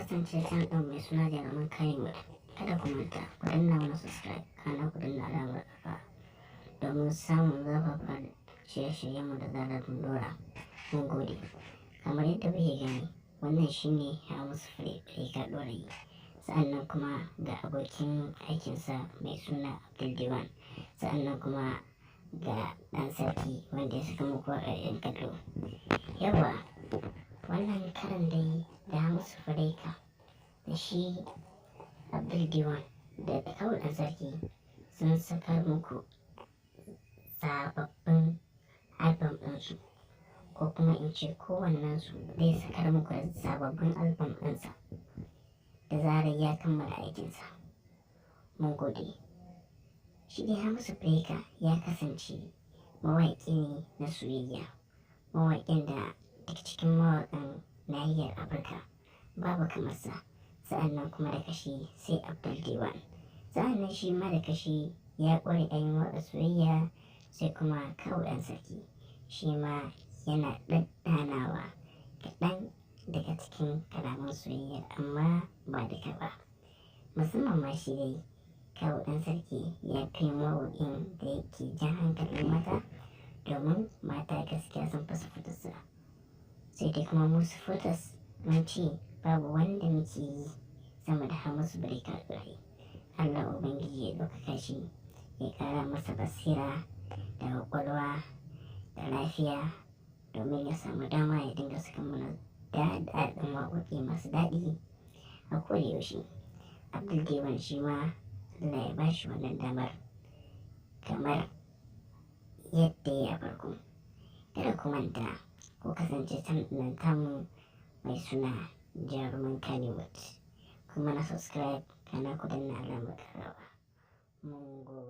Kasance channel ɗin mai suna Jaruman Kannywood. Kada ku manta, ku danna mana subscribe, kana ku danna alamar ƙafa domin samun zafafan shirye-shiryenmu da zarar mun ɗora. Mun gode. Kamar yadda kuke gani, wannan shine Hamisu Breaker Ɗorayi. Sa'annan kuma ga abokin aikinsa mai suna Abdul Diwan. Sa'annan kuma ga ɗan sarki wanda ya saka muku waƙar 'yan kallo. Yawwa, wannan karan dai da Hamisu Breaker da shi Abdul Diwan da Kawu ɗan sarki sun saka muku sababbin album ɗinsu, ko kuma in ce kowannensu zai sakar muku sababbin album ɗinsa da zarar ya kammala aikinsa. Mun gode. Shi dai Hamisu Breaker ya kasance mawaƙi ne na soyayya, mawaƙin da duk cikin mawaƙan nahiyar Afirka babu kamarsa. Sa'annan kuma da kashi sai Abdul Diwan. Sa'annan shi ma da kashi ya ƙware a yin waƙar soyayya, sai kuma Kawu ɗan sarki shi ma yana ɗanɗanawa kaɗan daga cikin kalaman soyayya, amma ba duka ba. Musamman ma shi dai Kawu ɗan sarki ya fi mawaƙin da yake jan hankalin mata, domin mata gaskiya sun fi supportarsa. Sai dai kuma mu supporters mun ce babu wanda muke yi sama da Hamisu Breaker Ɗorayi. Allah Ubangiji ya ɗaukaka shi, ya ƙara masa basira da ƙwaƙwalwa da lafiya domin ya samu dama ya dinga saka mana daɗaɗɗen waƙoƙi masu daɗi a koda yaushe. Abdul Diwan shi ma Allah ya ba shi wannan damar kamar yadda ya yi a farko. Kada ku manta, ku kasance channel ɗin tamu mai suna Jaruman Kannywood. Kuma na subscribe, kana ku danna alamar ƙararrawa. Mun gode.